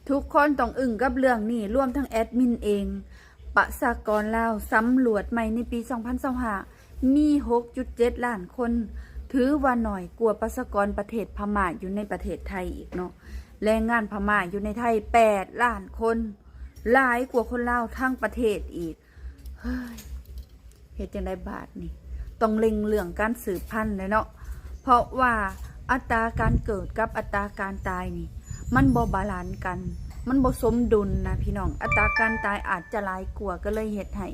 ທຸກຄົນຕ້ອງອຶ້ງກັບເລື່ອງນີ້, ລວມທັງແອດມິນເອງ. ປະຊາກອນລາວສຳຫຼວດໃໝ່ໃນປີສອງພັນຊາວຫ້າ ມີຫົກຈຸດເຈັດລ້ານຄົນ, ຖືວ່າໜ້ອຍກວ່າປະຊາກອນປະເທດພະມ້າຢູ່ໃນປະເທດໄທອີກເນາະ. ແຮງງານພະມ້າຢູ່ໃນໄທແປດລ້ານຄົນ, ຫຼາຍກວ່າຄົນລາວທັງປະເທດອີກ. ເຮີ້ຍ ເຮັດຈັ່ງໃດບາດນີ້? ຕ້ອງເລັ່ງເລື່ອງການສືບພັນແຫຼະເນາະ, ເພາະວ່າອັດຕາການເກີດກັບອັດຕາການຕາຍນີ້ ມັນບໍ່ບາລານກັນ, ມັນບໍ່ສົມດຸນນະພີ່ນ້ອງ. ອັດຕາການຕາຍອາດຈະຫຼາຍກວ່າ, ກໍເລີຍເຮັດໃຫ້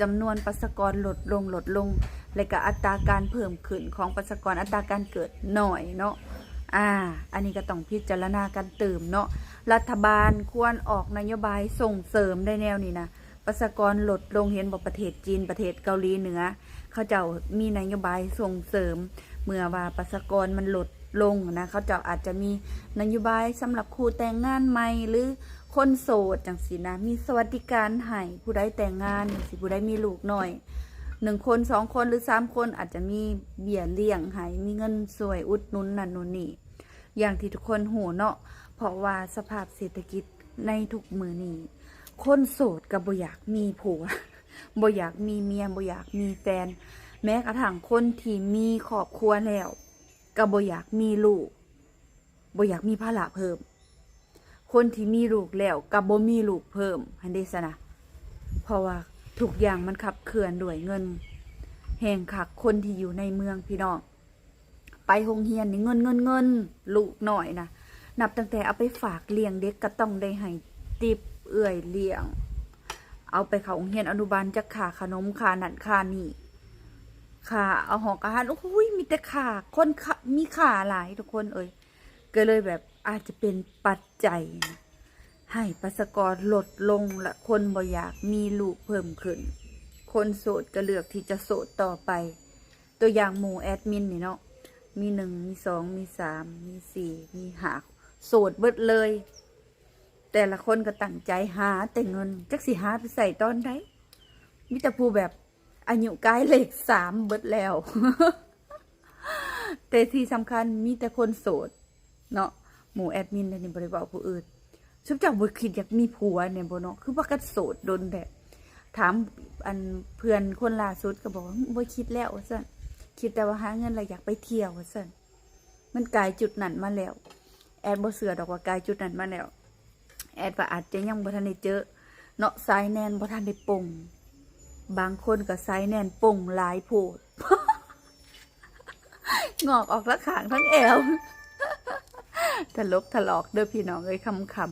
ຈຳນວນປະຊາກອນລົດລົງ, ລົດລົງ, ແລະ ກໍອັດຕາການເພີ່ມຂຶ້ນຂອງປະຊາກອນ, ອັດຕາການເກີດໜ້ອຍເນາະ. ອາ ອັນນີ້ກໍຕ້ອງພິຈາລະນາກັນຕື່ມເນາະ. ລັດຖະບານຄວນອອກນະໂຍບາຍສົ່ງເສີມໄດ້ແນວນີ້ນະ. ປະຊາກອນລົດລົງ, ເຫັນບໍ່ ປະເທດຈີນ, ປະເທດເກົາຫຼີເໜືອ ເຂົາເຈົ້າມີນະໂຍບາຍສົ່ງເສີມ ເມື່ອວ່າປະຊາກອນມັນລົດລົງນະ, ເຂົາເຈົ້າອາດຈະມີນະໂຍບາຍສຳລັບຄູ່ແຕ່ງງານໃໝ່ ຫຼື ຄົນໂສດຈັ່ງຊີ້ນະ, ມີສະຫວັດດີການໃຫ້ຜູ້ໃດແຕ່ງງານຈັ່ງຊີ້, ຜູ້ໃດມີລູກນ້ອຍໜຶ່ງຄົນ ສອງຄົນ ຫຼື ສາມຄົນ, ອາດຈະມີເບ້ຍລ້ຽງໃຫ້, ມີເງິນຊ່ວຍອຸດໜູນນັ້ນໂນ່ນນີ້ ຢ່າງທີ່ທຸກຄົນຮູ້ເນາະ, ເພາະວ່າສະພາບເສດຖະກິດໃນທຸກມື້ນີ້ ຄົນໂສດກໍບໍ່ຢາກມີຜົວ, ບໍ່ຢາກມີເມຍ, ບໍ່ຢາກມີແຟນ, ແມ້ກະທັ່ງຄົນທີ່ມີຄອບຄົວແລ້ວກໍບໍ່ຢາກມີລູກ, ບໍ່ຢາກມີພາລະເພີ່ມ. ຄົນທີ່ມີລູກແລ້ວກໍບໍ່ມີລູກເພີ່ມຫັ້ນເດຊະນະ, ເພາະວ່າທຸກຢ່າງມັນຂັບເຄື່ອນດ້ວຍເງິນແຮງຄັກ. ຄົນທີ່ຢູ່ໃນເມືອງ ພີ່ນ້ອງ ໄປໂຮງຮຽນນີ້ເງິນ ເງິນ ເງິນ, ລູກນ້ອຍນະ ນັບຕັ້ງແຕ່ເອົາໄປຝາກລ້ຽງເດັກກໍຕ້ອງໄດ້ໃຫ້ຕິບເອື້ອຍລ້ຽງ, ເອົາໄປເຂົ້າໂຮງຮຽນອະນຸບານ ຈັກຄ່າຂະໜົມ ຄ່ານັ້ນຄ່ານີ້, ຄ່າເອົາຫ້ອງອາຫານ, ໂອ້ຍ ມີແຕ່ຄ່າ, ຄົນ ມີຄ່າຫຼາຍທຸກຄົນເອີຍ. ກໍເລີຍແບບອາດຈະເປັນປັດໄຈໃຫ້ປະຊາກອນລົດລົງ ແລະ ຄົນບໍ່ຢາກມີລູກເພີ່ມຂຶ້ນ, ຄົນໂສດກໍເລືອກທີ່ຈະໂສດຕໍ່ໄປ. ຕົວຢ່າງໝູ່ແອດມິນນີ້ເນາະ, ມີໜຶ່ງ ມີສອງ ມີສາມ ມີສີ່ ມີຫ້າ ໂສດເບິດເລີຍ. ແຕ່ລະຄົນກໍຕັ້ງໃຈຫາແຕ່ເງິນ, ຈັກຊິຫາໄປໃຊ້ຕອນໃດ? ມີແຕ່ຜູ້ແບບອາຍຸກາຍເລກສາມເບິດແລ້ວ. ແຕ່ທີ່ສຳຄັນມີແຕ່ຄົນໂສດເນາະ, ໝູ່ແອດມິນນີ້ບໍ່ໄດ້ເວົ້າຜູ້ອື່ນ. ຊຸມເຈົ້າບໍ່ຄິດຢາກມີຜົວແດ່ບໍ່ເນາະ? ຄືພາກັນໂສດດົນແທ້. ຖາມອັນເພື່ອນຄົນລ່າສຸດກໍບອກວ່າ ບໍ່ຄິດແລ້ວວ່າຊັ້ນ, ຄິດແຕ່ວ່າຫາເງິນແລ້ວຢາກໄປທ່ຽວວ່າຊັ້ນ. ມັນກາຍຈຸດນັ້ນມາແລ້ວ. ແອດບໍ່ເຊື່ອດອກວ່າກາຍຈຸດນັ້ນມາແລ້ວ. ແອດວ່າອາດຈະຍັງບໍ່ທັນໄດ້ເຈີເນາະ, ສາຍແນນບໍ່ທັນໄດ້ປົງ. ບາງຄົນກໍສາຍແນນປົງຫຼາຍໂພດ ງອກອອກທັງຂ້າງທັງແອວ. ຕະຫຼົກຕະຫຼອກເດີພີ່ນ້ອງເອີຍ, ຂຳ